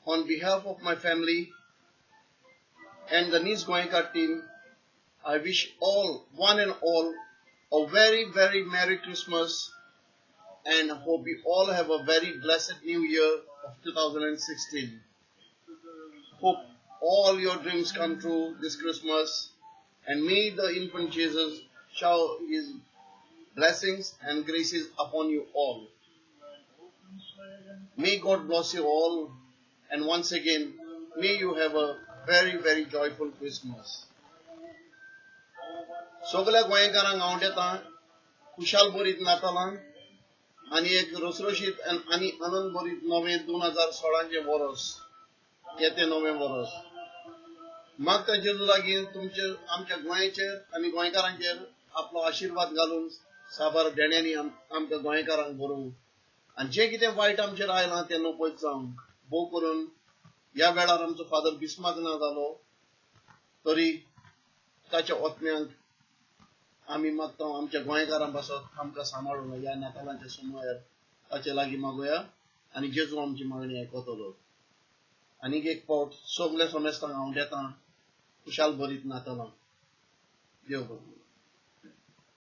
On behalf of my family and the Niz Goenkar team, I wish all, one and all, a very, very Merry Christmas and hope you all have a very blessed new year of 2016. Hope all your dreams come true this Christmas, and may the infant Jesus shower his blessings and graces upon you all. May God bless you all, and once again, may you have a very, very joyful Christmas. सगल्या गोंयकारांक हांव येता खुशाल बरीत नातालां आनी एक रसरशीत आनी आनंद भरीत नवें 2016चें वर्स, येतें नवें वर्स. मागता जेजू लागीं तुमचे, आमच्या गोंयचेर आनी गोंयकारांचेर आपलो आशिर्वाद घालून साबार देण्यांनी आमकां गोंयकारांक भरूं आनी जें कितें वायट आमचेर आयलां तें नपयत जावं. भोव करून ह्या वेळार आमचो फादर बिस्माक ना जालो, तरी ताच्या ओतम्यांक आमी मागता आमच्या गोंयकारां पासत आमकां सांबाळून ह्या नातालांच्या सुमार ताचे लागीं मागोया आनी जेजू आमची मागणी आयकतलो. आनीक एक फावट सगल्या समेस्तांक हांव येता खुशाल भरीत नातालां. देव बरें.